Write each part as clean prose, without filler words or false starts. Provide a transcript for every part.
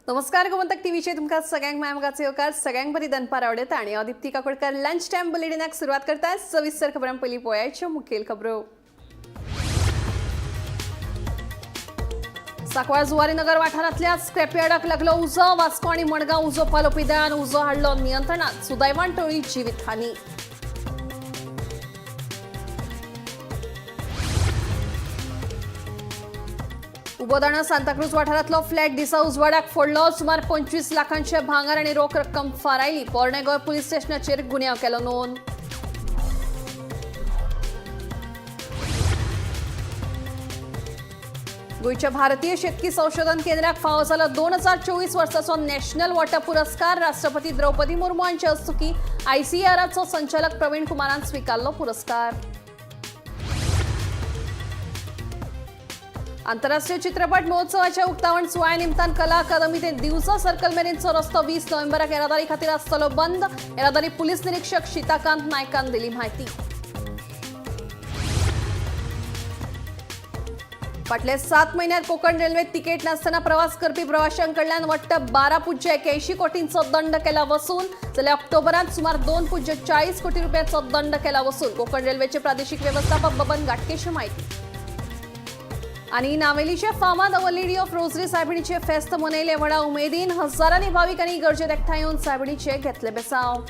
नमस्कार, गोमंतक टीव्हीचे तुमकां सगळ्यांक माय मोगाचो येवकार. सगळ्यांक बरी दनपार आवडटा आनी हांव दीप्ती काकोडकर लंच टायम बुलेटिनाक सुरवात करता. सविस्तर खबरां पयलीं पळयाच्यो मुखेल खबरो. सांकवाळ जुवारीनगर वाठारांतल्या स्क्रॅपयार्डाक लागलो उजो. वास्को आनी मडगांव उजो पालोवपी दळान उजो हाडलो नियंत्रणात. सुदैवान टळ्ळी जिवीतहानी. उबोदाणा सांताक्रूज वाठारांतलो फ्लॅट दिसा उजवाडाक फोडलो. सुमार 25 लाखांचे भांगर आनी रोख रक्कम फारायली. पोरणे गोंय पुलीस स्टेशनाचेर गुन्यांव केलो नोंद. गोंयच्या भारतीय शेतकी संशोधन केंद्राक फावो जालो 2024 वर्साचो नॅशनल वॉटर पुरस्कार. राष्ट्रपती द्रौपदी मुर्मू हांचे हस्तुकी आयसीआराचो संचालक प्रवीण कुमारान स्विकारलो पुरस्कार. आंतरराष्ट्रीय चित्रपट महोत्सवाच्या उक्तावण सुवाळ्या निमतान कला अकादमी ते दिवचा सर्कल मेरेनचो रस्तो 20 नोव्हेंबराक येरादारी खातीर आसतलो बंद. येरादारी पुलीस निरीक्षक सीताकांत नायकान दिली माहिती. फाटल्या 7 म्हयन्यात कोकण रेल्वेत तिकेट नासतना प्रवास करपी प्रवाशांकडल्यान वट्ट 12.81 कोटींचो दंड केला वसूल. जाल्यार ऑक्टोबरात सुमार 2.40 कोटी रुपयाचो दंड केला वसूल. कोकण रेल्वेचे प्रादेशिक व्यवस्थापक बबन घाटकेशी माहिती. आणि नावेलीच्या फामाद our lady of rosary सायबिणीचे फेस्त मनयले व्हडा उमेदीन. हजारांनी भाविकांनी गरजेत एकठांय येवन सायबिणीचे घेतले बेसांव.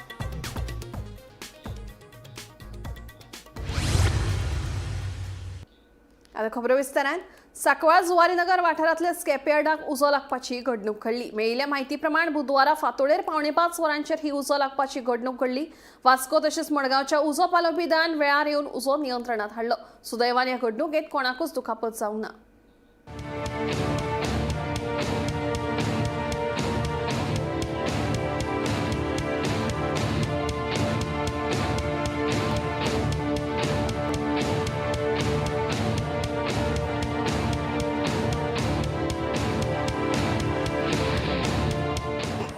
आता खबरो विस्तारान. सांकवाळ जुवारीनगर वाठारांतल्या स्क्रॅपयार्डाक उजो लागपाची घडणूक घडली. मेळिल्ल्या माहिती प्रमाण बुधवारा फांतोडेर 4:45 वरांचेर ही उजो लागपाची घडणूक घडली. वास्को तशेंच मडगांवच्या उजो पालोवपी दळान वेळार येवन उजो नियंत्रणात हाडलो. सुदैवान ह्या घडणुकेत कोणाकूच दुखापत जावंक ना.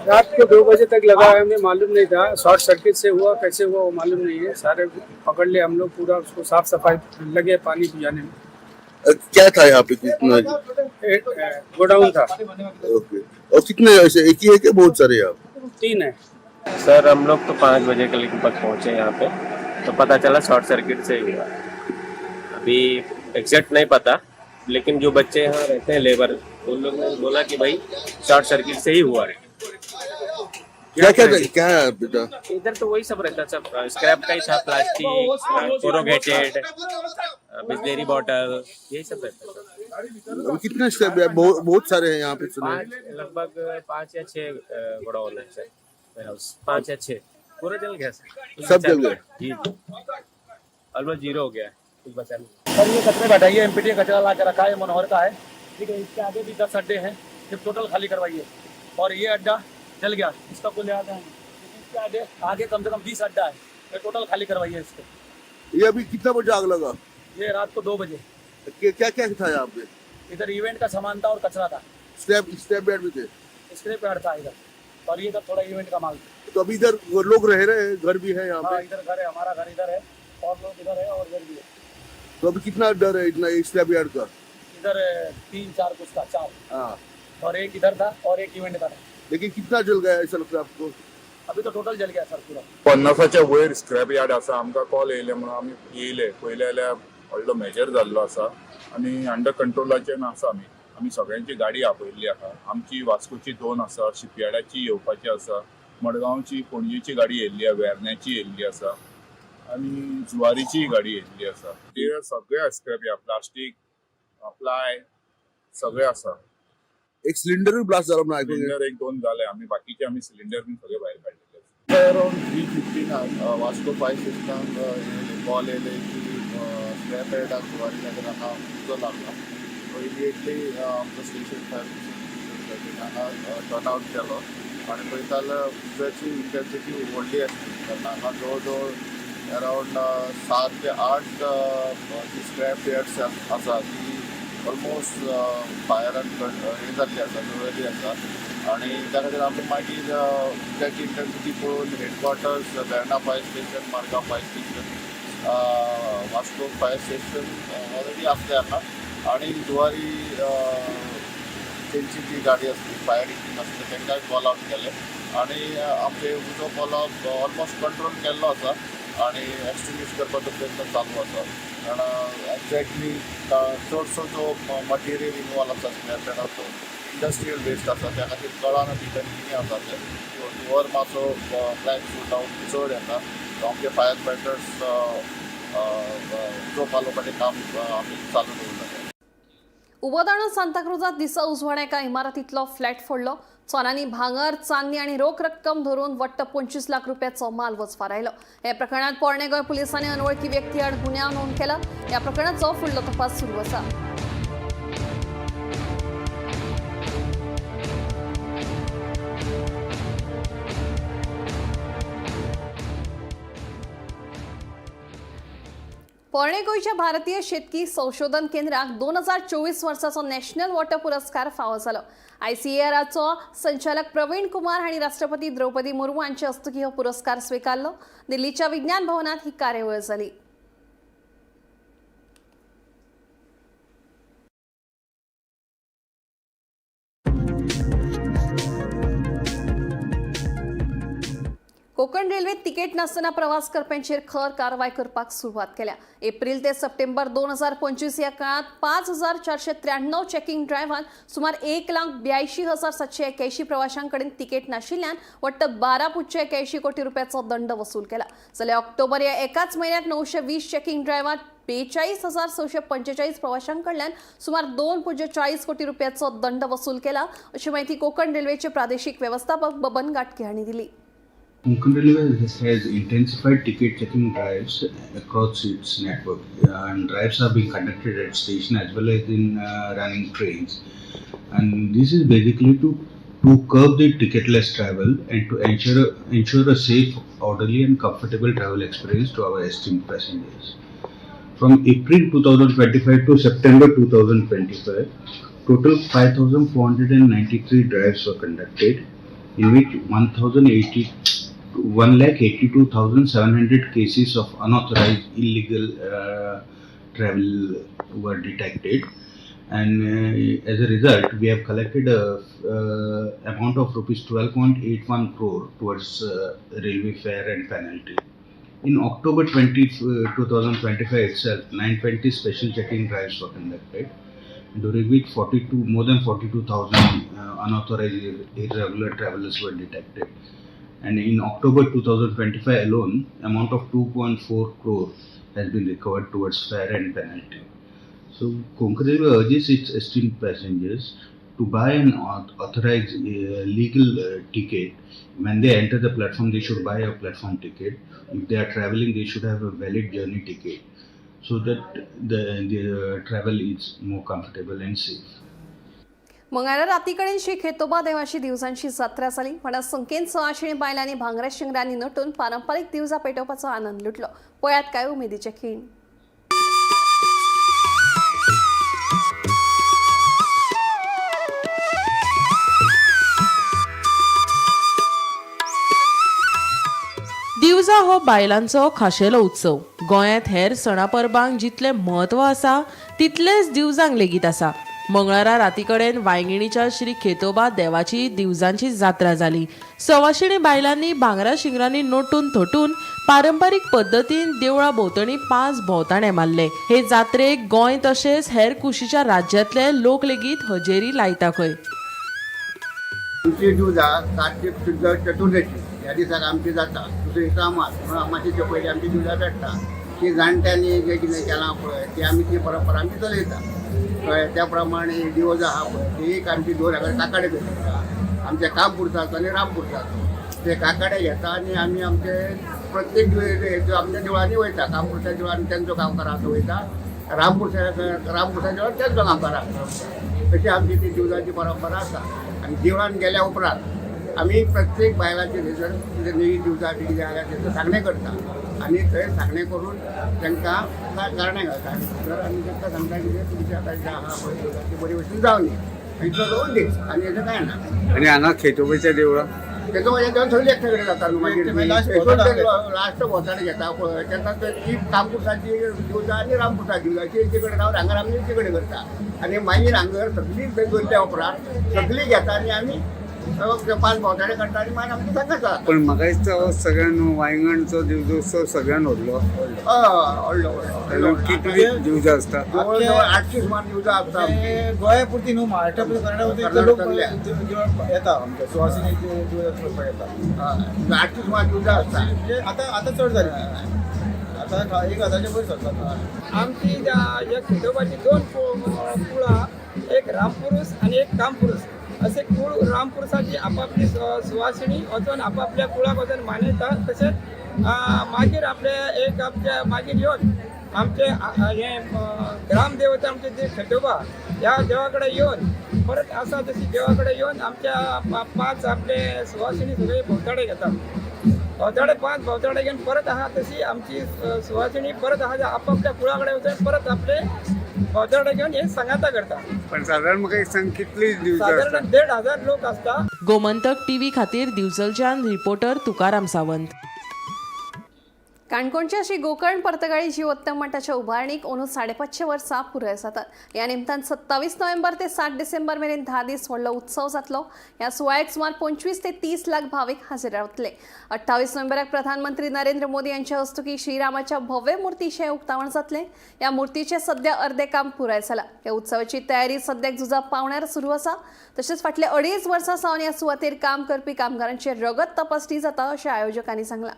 रात को 2 बजे तक लगा है, हमें मालूम नहीं था शॉर्ट सर्किट से हुआ, कैसे हुआ वो मालूम नहीं है. सारे पकड़ ले हम लोग, पूरा उसको साफ सफाई लगे पानी पियाने में. क्या था यहाँ पे, कितना? एक गोडाउन था. ओके, और कितने ऐसे, एक ही है कि बहुत सारे यहाँ? 3 है. सर, हम लोग तो 5 बजे के लगभग पहुंचे यहाँ पे, तो पता चला शॉर्ट सर्किट से ही हुआ. अभी एग्जैक्ट नहीं पता, लेकिन जो बच्चे यहाँ रहते हैं लेबर, उन लोग ने बोला कि भाई शॉर्ट सर्किट से ही हुआ है. क्या क्या क्या है बेटा? इधर तो वही सब रहता है, सब स्क्रैप का ही था, प्लास्टिक, कोरोगेटेड, बिजलेरी बॉटल, यही सब रहता है सर. अभी कितने स्टेप है? बहुत बहुत सारे हैं यहाँ पे सुने. 5, लगभग 5 या 6 गोडाउन है सर, हाउस 5 या 6. पूरा जल गया सर. सब जल गया? जी, ऑलमोस्ट जीरो हो गया है, कुछ बचा नहीं. सर, ये कचरे बैठा है, एमपीटी कचरा ला के रखा है, मनोहर का है. ठीक है, इसके आगे भी 10 अड्डे हैं, ये टोटल खाली करवाइए. और ये अड्डा जल गया, इसका कोई लिहाज नहीं. इसके आगे आगे कम से कम 20 अड्डा है, ये टोटल खाली करवाइए इसको. ये अभी कितना बजे आग लगा? ये रात को 2 बजे. क्या क्या था यहाँ पे? इधर इवेंट का सामान था और कचरा था. स्टेप स्टेप बेड भी थे? स्क्रैप यार्ड था इधर और ये सब थोड़ा इवेंट का माल था. तो अभी इधर वो लोग रह रहे हैं, घर भी है यहाँ हाँ. पे? इधर घर है, हमारा घर इधर है और लोग इधर है और इधर भी है. तो अभी कितना डर है इतना स्टेप यार्ड का? इधर 3-4 कुछ था, 4. हाँ. और एक इधर था और एक इवेंट का था. लेकिन कितना जल गया ऐसा लगता है आपको? अभी तो टोटल जल गया सर पूरा. 50च्या वयर स्क्रॅप यार्ड आसा. आमकां कॉल येयले म्हणून आमी येयले. पयले जाल्यार व्हडलो मेजर जाल्लो आसा आनी अंडर कंट्रोलाचेर आसा. आमी आमी सगळ्यांची गाडी आपयल्ली आहा. आमची वास्कोची 2 आसा, शिपयार्डाची येवपाची आसा, मडगांवची पणजेची गाडी येयल्ली आहा, वेर्ण्याची येयल्ली आसा आनी जुवारीचीय गाडी येयल्ली आसा. ते सगळे स्क्रॅप यार्ड, प्लास्टीक, प्लाय सगळे आसा. एक सिलेंडर भी ब्लास्ट झाला म्हणून ऐकून. सिलिंडर 1-2 जाले. आमी बाकीचे आमी सिलिंडर बीन सगळे भायर काडलेले आसा. अराउंड 3:15 वास्को फायर स्टेशनाक कॉल येयले की स्क्रॅप यार्डाक जुवारी नगर हांगा उजो लागला. सो इमिडिएटली आमचो स्टेशन, फायर स्टेशन हांगा टर्न आउट केलो आनी पळयता जाल्यार उज्याची इंटेन्सिटी व्हडली आसली, कारण हांगा जवळ जवळ अराउंड 7 ते 8 जी स्क्रॅप यार्ड्स आसा ती ऑलमोस्ट फायरान हें जाल्ली आसा, जळिल्ली आसा. आणि त्या खातीर आमी मागीर उज्याची इंटेन्सिटी पळोवन headquarters Verna fire station, Margao fire station, Vasco fire station already आसले हांगा आणि जुवारी तेंची जी गाडी आसली फायर इंजीन आसले तांकांय कॉल आवट केले आनी आमचे उजो पालोवप ऑलमोस्ट कंट्रोल केल्लो आसा आनी एक्सटिंग्विश करपाचो प्रयत्न चालू आसा. कारण एक्झॅक्टली चडसो जो मटेरियल इनवॉल्व आसा स्क्रॅप यार्डाचो इंडस्ट्रियल वेस्ट आसा, त्या खातीर कळना भितर कितें आसा तें. धुंवर मातसो ब्लॅक शूट आउट चड येता. सो आमचे फायर फायटर्स उजो पालोवपाचें काम आमी चालू दवरलें. उबदाण सांताक्रुजात दिसा उजवाडा एका इमारतीतलो फ्लॅट फोडलो. चोरांनी भांगर, चांदी आनी रोख रक्कम धरून वट्ट 25 लाख रुपयाचो माल वचफारायलो. हे प्रकरणात पोरणे गोंय पुलिसांनी अनवळखी व्यक्ती आड गुन्यांव नोंद केला. या प्रकरणाचो फुडलो तपास सुरू आसा. पोरणे गोंयच्या भारतीय शेतकी संशोधन केंद्राक 2024 वर्साचो नॅशनल वॉटर पुरस्कार फावो जालो. आयसीएआराचो संचालक प्रवीण कुमार हांणी राष्ट्रपती द्रौपदी मुर्मू हांचे हस्तुकीं हो पुरस्कार स्विकारलो. दिल्लीच्या विज्ञान भवनात ही कार्यावळ जाली. कोकण रेल्वेत तिकीट नासतना प्रवास करप्यांचेर खर कारवाय करपाक सुरवात केल्या. एप्रिल ते सप्टेंबर 2025 ह्या काळात 5493 चेकिंग ड्रायव्हांत सुमार 1,82,781 प्रवाशांकडेन तिकीट नाशिल्ल्यान वट्ट 12.81 कोटी रुपयाचो दंड वसूल केला. जाल्यार ऑक्टोबर ह्या एकाच म्हयन्यात 920 चेकिंग ड्रायव्हांत 42,645 प्रवाशांकडल्यान सुमार 2.40 कोटी रुपयाचो दंड वसूल केला, अशी माहिती कोकण रेल्वेचे प्रादेशिक व्यवस्थापक बबन गाटके हांणी दिली. Konkan Railways has intensified ticket checking drives across its network, and drives are being conducted at station as well as in running trains. And this is basically to curb the ticketless travel and to ensure a safe, orderly, and comfortable travel experience to our esteemed passengers. From April 2025 to September 2025, total 5,493 drives were conducted, in which 1,82,700 cases of unauthorized illegal travel were detected, and as a result we have collected a amount of rupees 12.81 crore towards railway fare and penalty. In October 2025 itself, 920 special checking drives were conducted, during which more than 42,000 unauthorized irregular travelers were detected. And in October 2025 alone, amount of 2.4 crore has been recovered towards fare and penalty. So Konkan Railway urges its esteemed passengers to buy an authorized legal ticket. When they enter the platform, they should buy a platform ticket. If they are traveling, they should have a valid journey ticket, so that the travel is more comfortable and safe. मंगळारा रातीकडेन श्री खेतोबा देवाची दिवजांची जात्रा जाली. व्हडा संख्येन सवाशिणी बायलांनी भांगरा शिंगरांनी नटून पारंपारीक दिवजां पेटोवपाचो आनंद लुटलो. पळयात काय उमेदीचे खीण. दिवजा हो बायलांचो खाशेलो उत्सव. गोंयांत हेर सणा परबांक जितलें म्हत्व आसा तितलेंच दिवजांक लेगीत आसा. मंगळारा राती कडेन वांयगिणीच्या श्री खेतोबा देवाची दिवजांची जात्रा जाली. सवाशिणी बायलांनी भांगरा शिंगरांनी नटून थटून पारंपारीक पद्दतीन देवळा भोंवतणी 5 भोंवताणे मारले. हे जात्रेक गोंय तशेंच हेर कुशीच्या राज्यांतले लोक लेगीत हजेरी लायता खंय. आमची दिवजां कार्तीक शुद्ध चतुर्दशी ह्या दिसाक आमची जाता. दुसरे दिसा अमास, म्हणून अमाशेच्या पयलीं आमची दिवजां पेट्टा. ती जाणट्यांनी जें कितें केलां पळय ती आमी ती परंपरा आमची चलयता, कळ्ळें. त्या प्रमाणे दिवजां आहा पळय ती एक आमची 2 हजार काकाडे पेटयता. आमचे काम पुरसाचो आनी राम पुरसाचो ते काकाडे घेता आनी आमी आमचे प्रत्येक आमच्या देवळांनी वयता. कामपुरसा देवळांनी तेंचो गांवकार आसा वयता, रामपुरसा देवळान तेंचो गांवकार आसा. अशी आमची ती दिवजांची परंपरा आसा. आनी देवळान गेल्या उपरांत आमी प्रत्येक बायलांचे थंयसर कितें नवी दिवजां बी कितें जाल्यार तेंचो सांगणें करता आनी थंय सांगणें करून तांकां गारणें घालता आनी भितर आनी तांकां सांगता कितें तुमची आतां जें आहा पळय दिवजां ती बरी भशेन जावनी, इतलो दोन दीस आनी हेजें कांय ना. आनी हांगा खेतोबाच्या देवळां तेजो मागीर देवन सगळी एकठांय कडेन जाता न्हू मागीर लास्ट भोंवताडे घेता पळय तेन्ना ते ती कामपुरसाची दिवजा आनी रामपुरसाची दिवजा ती एके कडेन रावन हांगर आमी एके कडेन करता आनी मागीर हांगर सगळी थंय दवरल्या उपरांत सगळी घेता आनी आमी पांच भोंवताडे काडटा आनी मागीर आमचें सांगत जाता. पण म्हाका दिसता हो सगळ्यान वायंगणचो दिवजोत्सव सगळ्यान व्हडलो. हय, व्हडलो व्हडलो. कितली दिवजां आसता? जवळ जवळ 800 सुमार दिवजां आसता आमची. गोंया पुरती न्हू, महाराष्ट्रा पुरती, कर्नाटक कर्नाटक लोक येता आमच्या सुवासिनी दिवजां चलोवपाक येता. हय, 800 सुमार दिवजां आसता. म्हणजे आतां आतां चड जाली, आतां 1000च्या वयर सरता. आमची ह्या खेडोबाची दोन कुळां, एक रामपुरूस आनी एक कामपुरूस असे कुळ. रामपुरुसाची आपापली सुवासिनी वचून आपापल्या कुळाक वचून मानयता. तशेंच मागीर आपले एक आमच्या मागीर येवन आमचे हे ग्रामदेवता आमचे जे खेडोबा ह्या देवा कडेन येवन परत आसा तशी देवा कडेन येवन आमच्या पांच आपले सुवासिनी सगळे भोंवताडे घेतात. भोंवताडे पांच भोंवताडे घेवन परत आहा तशी आमची सुवासिनी परत आहा आपापल्या कुळा कडेन वचून परत आपले भोंवताडे घेवन हे सांगाता करता. पण सादारण म्हाका एक सांग, कितली दिवजां आसता? सादारण 1500 लोक आसता. गोमंतक टीव्ही खातीर दिवचलच्यान रिपोर्टर तुकाराम सावंत. काणकोणच्या श्री गोकर्ण पर्तगाळी जीवोत्तम मठाच्या उभारणीक अंदू 550 वर्सां पुराय जातात. ह्या निमतान 27 नोव्हेंबर ते 7 डिसेंबर मेरेन 10 दीस व्हडलो उत्सव जातलो. ह्या सुवाळ्याक सुमार 25 ते 30 लाख भावीक हाजीर रावतले. 28 नोव्हेंबराक प्रधानमंत्री नरेंद्र मोदी यांच्या हस्तुकी श्रीरामाच्या भव्य मूर्तीचें उक्तावण जातलें. ह्या मूर्तीचें सध्या अर्दे काम पुराय जालां. ह्या उत्सवाची तयारी सद्याक झुजा पावण्यार सुरू आसा. तशेंच फाटले 2.5 वर्सां सावन ह्या सुवातेर काम करपी कामगारांची रगत तपासणी जाता अशें आयोजकांनी सांगलां.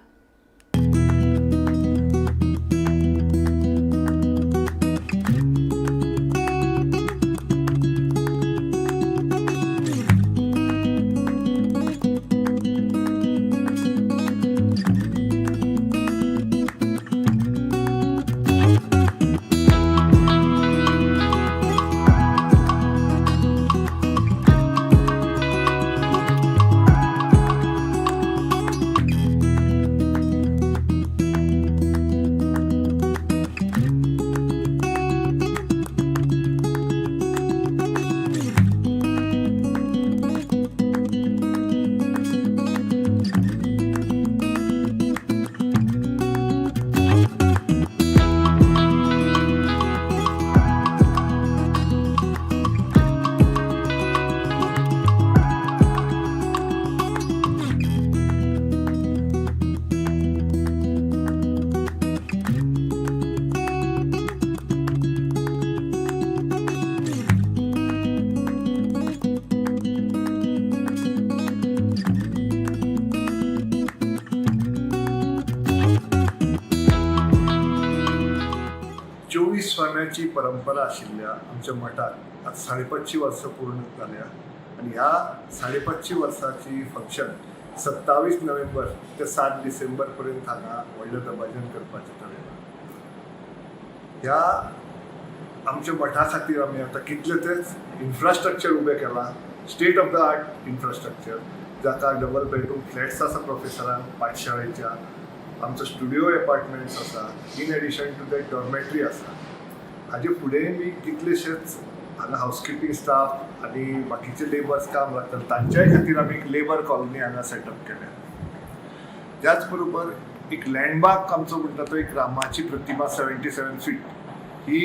चोवीस स्वाम्याची परंपरा आशिल्ल्या आमच्या मठात आज 550 वर्सां पूर्ण जाल्या आनी ह्या 550 वर्साची फंक्शन 27 नोव्हेंबर ते 7 डिसेंबर पर्यंत हांगा व्हडलें दबाजन करपाचें थारयलां. ह्या आमच्या मठा खातीर आमी आतां कितलें तेच इन्फ्रास्ट्रक्चर उबें केलां, state of the art infrastructure, जाका डबल बेडरूम फ्लॅट्स आसा प्रोफेसरांक पाठशाळेच्या, आमचो स्टुडिओ एपार्टमेंट्स आसा, in addition to that dormitory आसा. हाजे फुडें बी कितलेशेच हांगा हावसकिपींग स्टाफ आनी बाकीचे लेबर्स काम लागतात, तांच्याय खातीर आमी एक लेबर कॉलनी हांगा सेटअप केल्या. त्याच बरोबर एक लँडमार्क आमचो म्हणटा तो एक रामाची प्रतिमा 77 फीट ही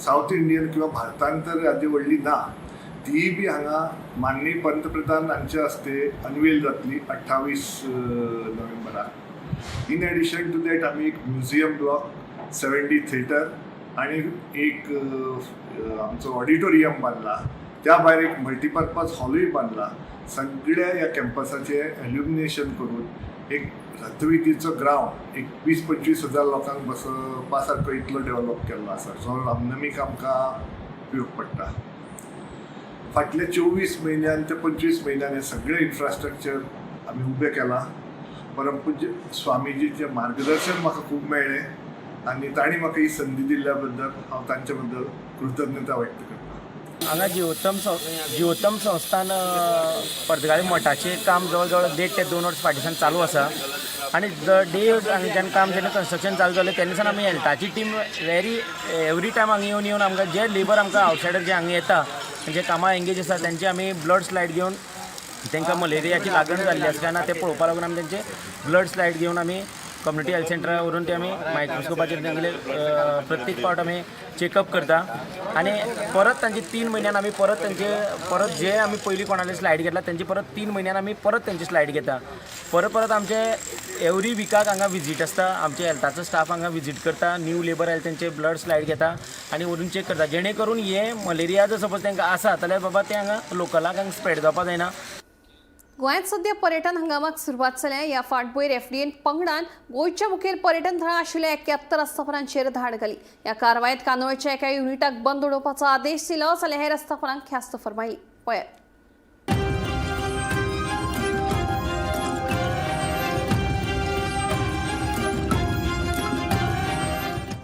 सावथ इंडियन किंवा भारतांत तर हाजी व्हडली ना, तीय बी हांगा माननीय पंतप्रधान हांचे हस्ते अनवेल जातली 28 नोव्हेंबराक. इन एडिशन टू that आमी एक म्युझियम ब्लॉक, 7D theatre आनी एक आमचो ऑडिटोरियम बांदला. त्या भायर एक मल्टीपर्पज हॉलूय बांदला. सगळ्या ह्या कॅम्पसाचें एल्युमिनेशन करून एक रथविधीचो ग्रावंड एक 20-25 हजार लोकांक बसपा सारको इतलो डेवलप केल्लो आसा, जो रामनमीक आमकां उपयोग पडटा. फाटल्या 24 म्हयन्यान ते 25 म्हयन्यान हें सगळें इन्फ्रास्ट्रक्चर आमी उबें केलां. परमपूज्य स्वामीजीचें मार्गदर्शन म्हाका खूब मेळ्ळें आनी तांणी म्हाका ही संदी दिल्ल्या बद्दल हांव तांचे बद्दल कृतज्ञता व्यक्त करता. हांगा जिवोत्तम संस्थान पर्तगाळी मठाचें काम जवळ जवळ 1.5 ते 2 वर्स फाटीसान चालू आसा आनी the day हांगाच्यान काम जेन्ना कन्स्ट्रक्शन चालू जालें तेन्नासान आमी हेल्थाची टीम वेरी एवरी टायम हांगा येवन येवन आमकां जे लेबर आमकां आवटसायडर जे हांगा येता जे कामां एंगेज आसा तेंचे आमी ब्लड स्लायड घेवन तांकां मलेरियाची लागण जाल्ली आसा काय ना तें पळोवपा लागून आमी तेंचे ब्लड स्लायड घेवन आमी कम्युनिटी हेल्थ सेंटरार व्हरून ते आमी मायक्रोस्कोपाचेर तेंगेले प्रत्येक पावट आमी चॅकअप करता आनी परत तांचे 3 म्हयन्यान आमी परत तांचे परत जे आमी पयलीं कोणाले स्लायड घेतला तेंचे परत 3 म्हयन्यान आमी परत तेंची स्लायड घेता. परत परत आमचे एवरी विकाक हांगा विजीट आसता, आमचे हेल्थाचो स्टाफ हांगा विजीट करता, न्यू लेबर आयले तेंचे ब्लड स्लायड घेता आनी व्हरून चॅक करता, जेणे करून हे मलेरिया जर सपोज तांकां आसा जाल्यार बाबा ते हांगा लोकलाक हांगा स्प्रेड जावपा जायना. गोंयांत सध्या पर्यटन हंगामाक सुरवात जाल्या. ह्या फाटभुंयेर एफडीएन पंगडान गोंयच्या मुखेल पर्यटन थळां आशिल्ल्या 71 आस्थापनांचेर धाड घाली. ह्या कारवायेत कांदोळच्या एका युनिटाक बंद उडोवपाचो आदेश दिलो जाल्यार हेर आस्थापनांक ख्यास्त फर्मायली. पळयात.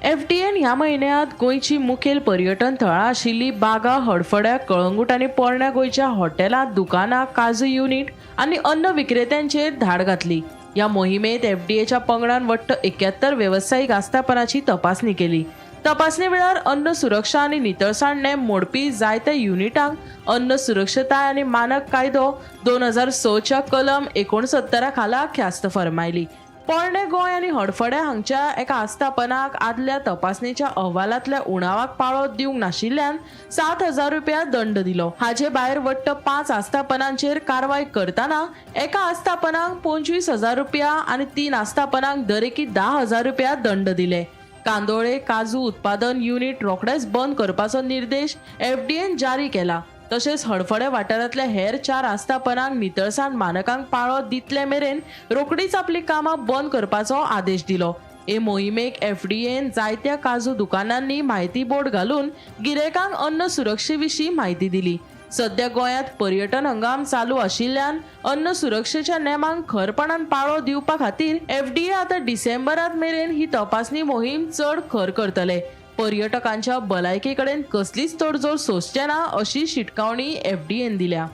एफडीएन ह्या म्हयन्यांत गोंयची मुखेल पर्यटन थळां आशिल्ली बागा, हडफड्या, कळंगूट आनी पोरण्या गोंयच्या हॉटेलां, दुकानां, काजू युनीट आनी अन्न विक्रेत्यांचेर धाड घातली. ह्या मोहिमेंत एफडीएच्या पंगडान वट्ट 71 वेवसायीक आस्थापनाची तपासणी केली. तपासणी वेळार अन्न सुरक्षा आनी नितळसाण नेम मोडपी जायत्या युनिटांक अन्न सुरक्षताय आनी मानक कायदो 2006च्या कलम 69 खाला ख्यास्त फर्मायली. पोरणे गोंय आनी हडफड्या हांगच्या एका आस्थापनाक आदल्या तपासणेच्या अहवालांतल्या उणावाक पाळो दिवंक नाशिल्ल्यान 7,000 रुपया दंड दिलो. हाचे भायर वट्ट 5 आस्थापनांचेर कारवाय करतना एका आस्थापनाक 25,000 रुपया आनी 3 आस्थापनांक दरेकी 10,000 रुपया दंड दिले. कांदोळे काजू उत्पादन युनिट रोखडेच बंद करपाचो निर्देश एफडीएन जारी केला. तशेंच हडफडें वाठारांतल्या हेर 4 आस्थापनांक नितळसाण मानकांक पाळो दितले मेरेन रोखडीच आपली कामां बंद करपाचो आदेश दिलो. हे मोहिमेक एफडीएन जायत्या काजू दुकानांनी म्हायती बोर्ड घालून गिरायकांक अन्न सुरक्षे विशीं म्हायती दिली. सध्या गोंयांत पर्यटन हंगाम चालू आशिल्ल्यान अन्न सुरक्षेच्या नेमांक खरपणान पाळो दिवपा खातीर एफडीए आतां डिसेंबरांत मेरेन ही तपासणी मोहीम चड खर करतले. पर्यटकांच्या भलायके कडेन कसलीच तडजोड सोंसचे ना अशी शिटकावणी एफडीएन दिल्या.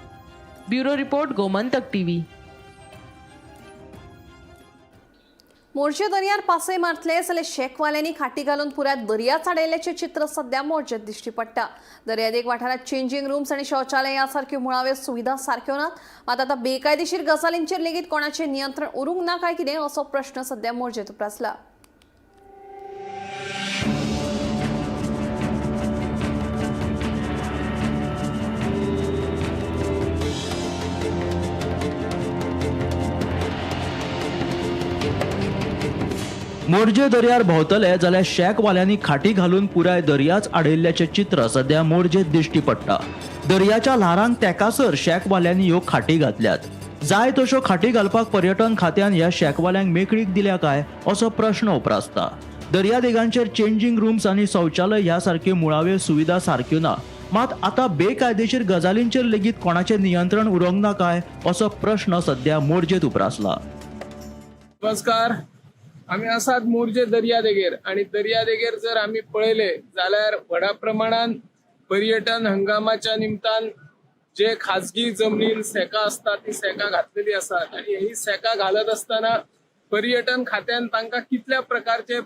Bureau report, Gomantak TV. Morjim दर्यार पासय मारतले जाल्यार शेकवाल्यांनी खाटी घालून पुराय दर्या चडयल्ल्याचें चित्र सध्या मोरजेंत दिश्टी पडटा. दर्यादेग वाठारांत चेंजींग रूम्स आनी शौचालय ह्या सारक्यो मुळाव्यो सुविधा सारक्यो नात. मात आतां बेकायदेशीर गजालींचेर लेगीत कोणाचें नियंत्रण उरूंक ना काय कितें असो प्रश्न सध्या मोरजेंत उप्रासला. मोरजे दर्यार भोंवतले जाल्यार शॅकवाल्यांनी खाटी घालून पुराय दर्याच आडयल्ल्याचें चित्र सध्या मोरजेंत दिश्टी पडटा. दर्याच्या ल्हारांक तेकासर शॅकवाल्यांनी ह्यो खाटी घातल्यात. जाय तश्यो खाटी घालपाक पर्यटन खात्यान ह्या शॅकवाल्यांक मेकळीक दिल्या काय असो प्रश्न उप्रासता. दर्यादेगांचेर चेंजींग रूम्स आनी शौचालय ह्या सारक्यो मुळाव्यो सुविधा सारक्यो ना. मात आतां बेकायदेशीर गजालींचेर लेगीत कोणाचें नियंत्रण उरोंक ना काय असो प्रश्न सध्या मोरजेंत उप्रासला. नमस्कार, आमी आसात मोरजे दर्यादेगेर आनी दर्यादेगेर जर आमी पळयले जाल्यार व्हडा प्रमाणान पर्यटन हंगामाच्या निमतान जे खाजगी जमनीर सेका आसता ती सेका घातलेली आसात आनी ही सेका घालत आसतना पर्यटन खात्यान तांकां कितल्या प्रकारचे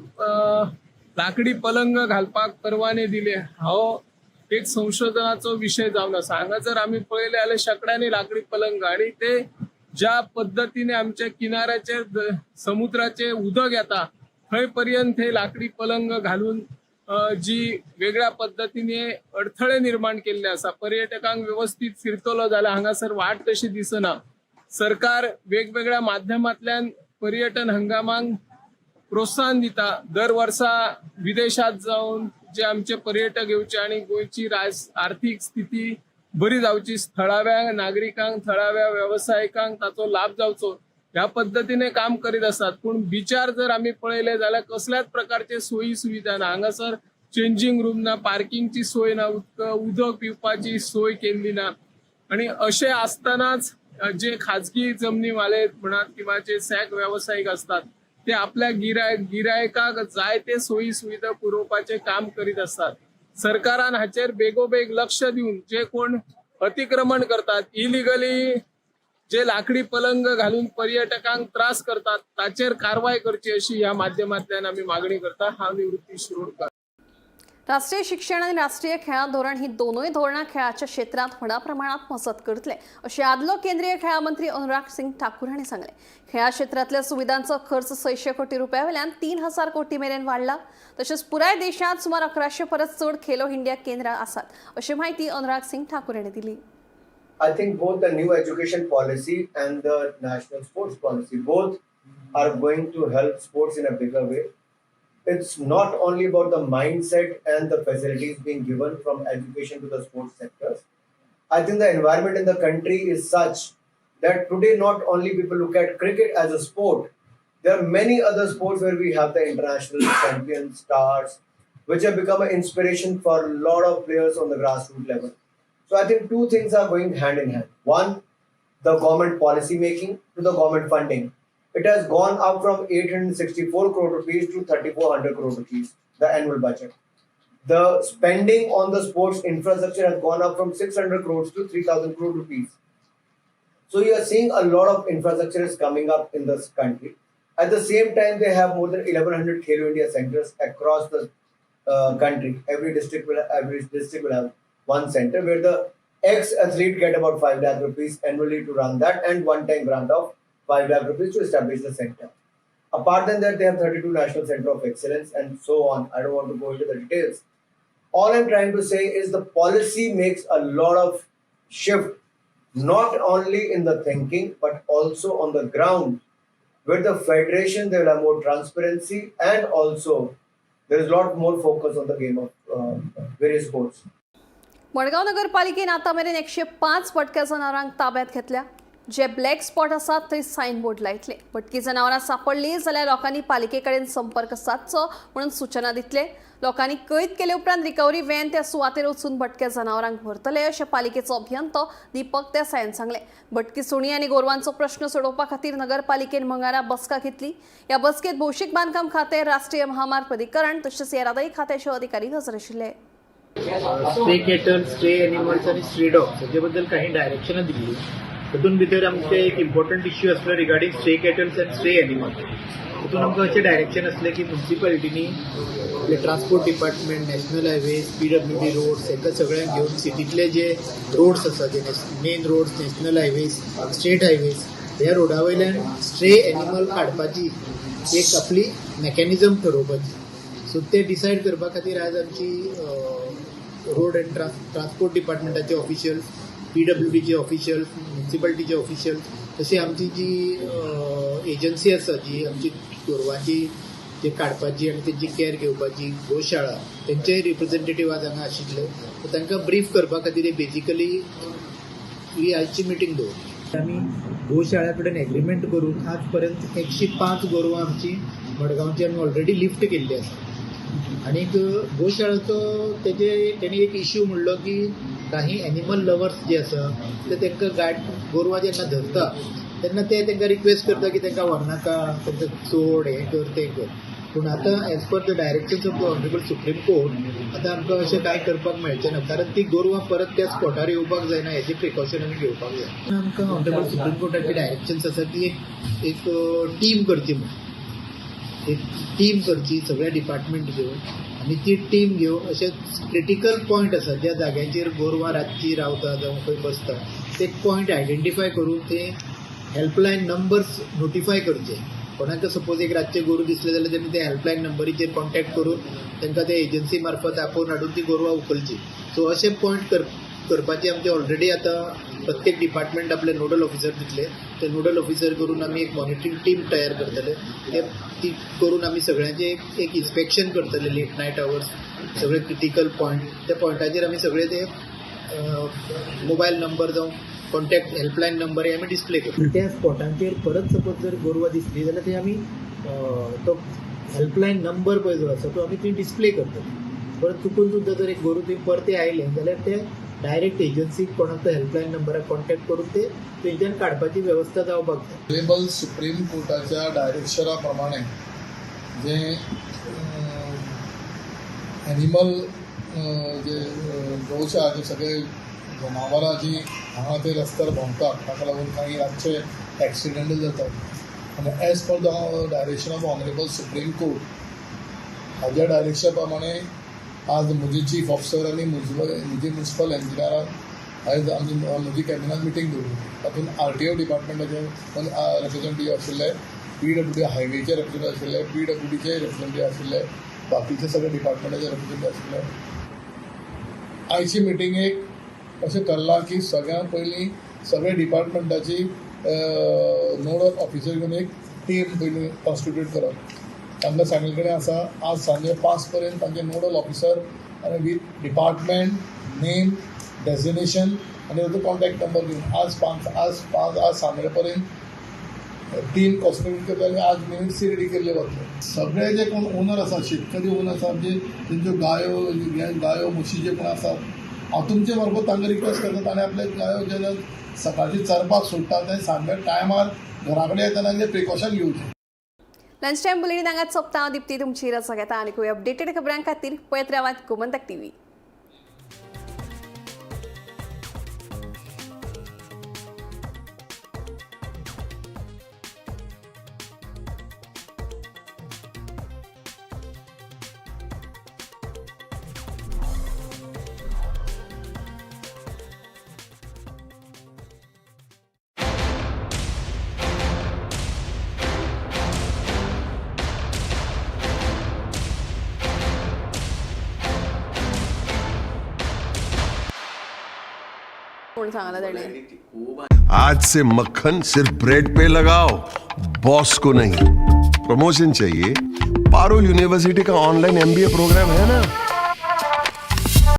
लाकडी पलंग घालपाक परवाने दिले हो एक संशोधनाचो विशय जावन आसा. हांगा जर आमी पळयले जाल्यार शेंकड्यांनी लाकडी पलंग आनी ते ज्या पद्दतीने आमच्या किनाऱ्याचेर समुद्राचे उदक येता थंय पर्यंत हे लाकडी पलंग घालून जी वेगळ्या पद्दतीने अडथळे निर्माण केल्ले आसा. पर्यटकांक व्यवस्थीत फिरतलो जाल्यार हांगासर वाट तशी दिसना. सरकार वेगवेगळ्या माध्यमांतल्यान पर्यटन हंगामांक प्रोत्साहन दिता. दर वर्सा विदेशात जावन जे आमचे पर्यटक येवचे आनी गोंयची आर्थीक स्थिती बरी जावची, थळाव्या नागरिकांक, थळाव्या वेवसायिकांक ताचो लाभ जावचो ह्या पद्दतीने काम करीत आसात. पूण बिचार जर आमी पळयले जाल्यार कसल्याच प्रकारचे सोयी सुविधा ना. हांगासर चेंजींग रूम ना, पार्किंगची सोय ना, उदक पिवपाची सोय केल्ली ना आनी अशें आसतनाच जे खाजगी जमनीवाले म्हणात किंवा जे सॅक वेवसायीक आसतात ते आपल्या गिरायकाक जाय ते सोयी सुविधा पुरोवपाचें काम करीत आसतात. सरकारान हाचेर बेगोबेग लक्ष दिवन जे कोण अतिक्रमण करतात, इलिगली जे लाकडी पलंग घालून पर्यटकांक त्रास करतात ताचेर कारवाय करची अशी ह्या माध्यमांतल्यान आमी मागणी करता. हांव निवृत्ती शिरोडकर. राष्ट्रीय शिक्षण आनी राष्ट्रीय खेळां धोरण ही दोनूय धोरणां खेळाच्या क्षेत्रांत व्हडा प्रमाणात मजत करतले अशें आदलो केंद्रीय खेळां मंत्री अनुराग सिंग ठाकूर हांणी सांगलें. खेळां क्षेत्रांतल्या सुविधांचो खर्च 600 कोटी रुपया वयल्यान 3000 कोटी मेरेन वाडला. तशेंच पुराय देशांत सुमार 1100 परस चड खेलो इंडिया केंद्रां आसात अशी म्हायती अनुराग सिंग ठाकूर हांणी दिली. I think both the new education policy and the national sports policy both are going to help sports in a bigger way. It's not only about the mindset and the facilities being given from education to the sports sectors. I think the environment in the country is such that today not only people look at cricket as a sport, there are many other sports where we have the international champions, stars, which have become an inspiration for a lot of players on the grassroots level. So I think two things are going hand in hand. One, the government policy making to the government funding. It has gone up from 864 crore rupees to 3400 crore rupees, the annual budget. The spending on the sports infrastructure has gone up from 600 crores to 3000 crore rupees. So you are seeing a lot of infrastructure is coming up in this country. At the same time, they have more than 1100 Khelo India centers across the country. Every district will have one center where the ex-athlete get about 5 lakh rupees annually to run that and one-time grant of 5 lakh rupees to establish the center. Apart than that, they have 32 national center of excellence and so on. I don't want to go into the details. All I'm trying to say is the policy makes a lot of shift, not only in the thinking but also on the ground. With the federation, there will have more transparency and also there is a lot more focus on the game of various sports. Madgaon नगरपालिकेन आतामेरेन 105 भटक्या जनावरांक ताब्यात घेतल्या. जे black spot आसात थंय sign board लायतले. भटकी जनावरां सापडली जाल्यार लोकांनी पालिके कडेन संपर्क सादचो म्हणून सूचना दितले. लोकांनी कळीत केले उपरांत रिकव्हरी व्हॅन त्या सुवातेर वचून भटक्या जनावरांक व्हरतले अशें पालिकेचो अभियंतो दीपक देसायान सांगलें. भटकी सुणी आनी गोरवांचो प्रश्न सोडोवपा खातीर नगरपालिकेन मंगळारा बसका घेतली. ह्या बसकेत भौशीक बांदकाम खातें, राष्ट्रीय महामार्ग प्राधिकरण तशेंच येरादारी खात्याचे अधिकारी हजर आशिल्ले. स्ट्रे कॅटल, स्ट्रे एनिमल्स आनी स्ट्रे डॉग्स हाजे बद्दल काही डायरेक्शनां दिल्ली. तातूंत भितर आमचे एक इम्पॉर्टंट इश्यू आसलो regarding stray cattles and stray animals. तातूंत आमकां अशें डायरेक्शन आसलें की मुन्सिपालिटीनी आपले transport department, national highways, PWD roads हांकां सगळ्यांक घेवन सिटींतले जे रोड्स आसा, जे main roads, national highways, state highways, ह्या रोडा वयल्यान स्ट्रे एनिमल काडपाची एक आपली मॅकॅनिजम ठरोवपाची. सो ते डिसायड करपा खातीर आज आमची रोड अँड ट्रान्सपोर्ट डिपार्टमेंटाचे ऑफिशियल्स, पीडब्ल्यूडीचे ऑफिशियल्स, म्युन्सिपालिटीचे ऑफिशियल्स, तशी आमची जी एजन्सी आसा, जी आमची गोरवांची जे काडपाची आनी तेंची कॅर घेवपाची गोशाळा, तेंचेय रिप्रेझेंटेटीव आज हांगा आशिल्ले. सो तांकां ब्रीफ करपा खातीर बेजिकली ही आजची मिटींग दवरली. आमी गोशाळ्या कडेन एग्रीमेंट करून आज पर्यंत 105 गोरवां आमची मडगांवची आमी ऑलरेडी लिफ्ट केल्ली आसा. आनीक गोशाळेचो तेजे तेणी एक इश्यू म्हणलो की काही एनिमल लवर्स जे आसा ते तांकां गाड गोरवां जेन्ना धरता तेन्ना ते तांकां रिक्वेस्ट करता की तांकां व्हरनाका, तांकां सोड, हें कर, तें कर. पूण आतां as per the directions of the Honourable Supreme Court आतां आमकां अशें कांय करपाक मेळचें ना, कारण ती गोरवां परत त्या स्पॉटार येवपाक जायना हेजें प्रिकॉशन आमी घेवपाक जाय. आमकां ऑनरेबल सुप्रीम कोर्टाची डायरेक्शन्स आसा की एक एक टीम करची म्हणून, एक टीम करची सगळ्या डिपार्टमेंट घेवन आनी ती टीम घेवन अशे क्रिटिकल पॉयंट आसा, ज्या जाग्यांचेर गोरवां रातची रावता जावं खंय बसता, ते पॉयंट आयडेंटिफाय करून ते हेल्पलायन नंबर्स नोटिफाय करचे. कोणाक सपोज एक रातचें गोरूं दिसलें जाल्यार तेमी त्या हेल्पलायन नंबरीचेर कॉन्टेक्ट करून तांकां ते एजन्सी मार्फत आपोवन हाडून ती गोरवां उखलची. सो अशे पॉयंट करपाचे आमचे ऑलरेडी आतां प्रत्येक डिपार्टमेंट आपले नोडल ऑफिसर दितले. ते नोडल ऑफिसर करून आमी एक मॉनिटरींग टीम तयार करतले. ते ती करून आमी सगळ्यांचे एक इन्स्पेक्शन करतले लेट नायट आवर्स. सगळे क्रिटिकल पॉयंट, त्या पॉयंटाचेर आमी सगळे ते मोबायल नंबर जावं कॉन्टॅक्ट हेल्पलायन नंबर हे आमी डिस्प्ले करता. त्या स्पॉटांचेर परत सपोज जर गोरवां दिसली जाल्यार ते आमी तो हेल्पलायन नंबर पळय जो आसा तो आमी थंय डिस्प्ले करतले. परत चुकून सुद्दां जर एक गोरूं थंय परतें आयलें जाल्यार ते डायरेक्ट एजन्सीक कोणाक तो हेल्पलायन नंबराक कॉन्टॅक्ट करून ते थंयच्यान काडपाची वेवस्था जावपाक जाय. ऑनरेबल सुप्रीम कोर्टाच्या डायरेक्शना प्रमाणे जे एनिमल जे गोशाळा, जे सगळे जनावरां जी हांगा ते रस्त्यार भोंवतात, ताका लागून काही रातचे एक्सिडंट जातात आनी as per the direction of Honourable Supreme Court, हाज्या डायरेक्शना प्रमाणे आज म्हजे चीफ ऑफिसर आनी म्हजे म्युनिसिपल इंजिनियरान आयज आमी म्हजी कॅबिनात मिटींग दवरली. तातूंत आरटीओ डिपार्टमेंटाचे रिप्रेझेंटेटीव आशिल्ले, पीडब्ल्यूडी हायवेचे रिप्रेझेंटेटीव आशिल्ले, पीडब्ल्यूडीचे रिप्रेझेंटेटीव आशिल्ले, बाकीचे सगळे डिपार्टमेंटाचे रिप्रेझेंटेटीव आशिल्ले. आयचे मिटिंगेक अशें थरलां की सगळ्यां पयलीं सगळे डिपार्टमेंटाची नोडल ऑफिसर घेवन एक टीम पयलीं कॉन्स्टिट्यूट करप. तांकां सांगिल्ले कडेन आसा आज सांजे 5 पर्यंत तांचे नोडल ऑफिसर आनी वीथ डिपार्टमेंट नेम डेजिग्नेशन आनी ताचो कॉन्टॅक्ट नंबर घेवन आज 5 आज सांजे पर्यंत टीम कॉन्स्टिट्यूट करतले आनी आज मिनिट्स रेडी केल्ले वतले. सगळे जे कोण ओनर आसा, शेतकरी ओनर आसा, म्हणजे तेंच्यो गायो म्हशी जे कोण आसात, हांव तुमचे मार्फत तांकां रिक्वेस्ट करता ताणें आपले गायो जेन्ना सकाळची चरपाक सोडटा ते सांजे टायमार घरा कडेन येतना तें प्रिकॉशन घेवचें. लंच टायम बुलेटीन हांगाच सोंपता. हांव दीप्ती तुमची रजा घेता आनी अपडेटेड खबरां खातीर पळयत रावात गोमंतक टीव्ही. कोण सांगला त्याने? आज से मक्खन सिर्फ ब्रेड पे लगाओ, बॉस को नहीं. प्रमोशन चाहिए? पारुल यूनिवर्सिटी का ऑनलाइन एमबीए प्रोग्राम है ना.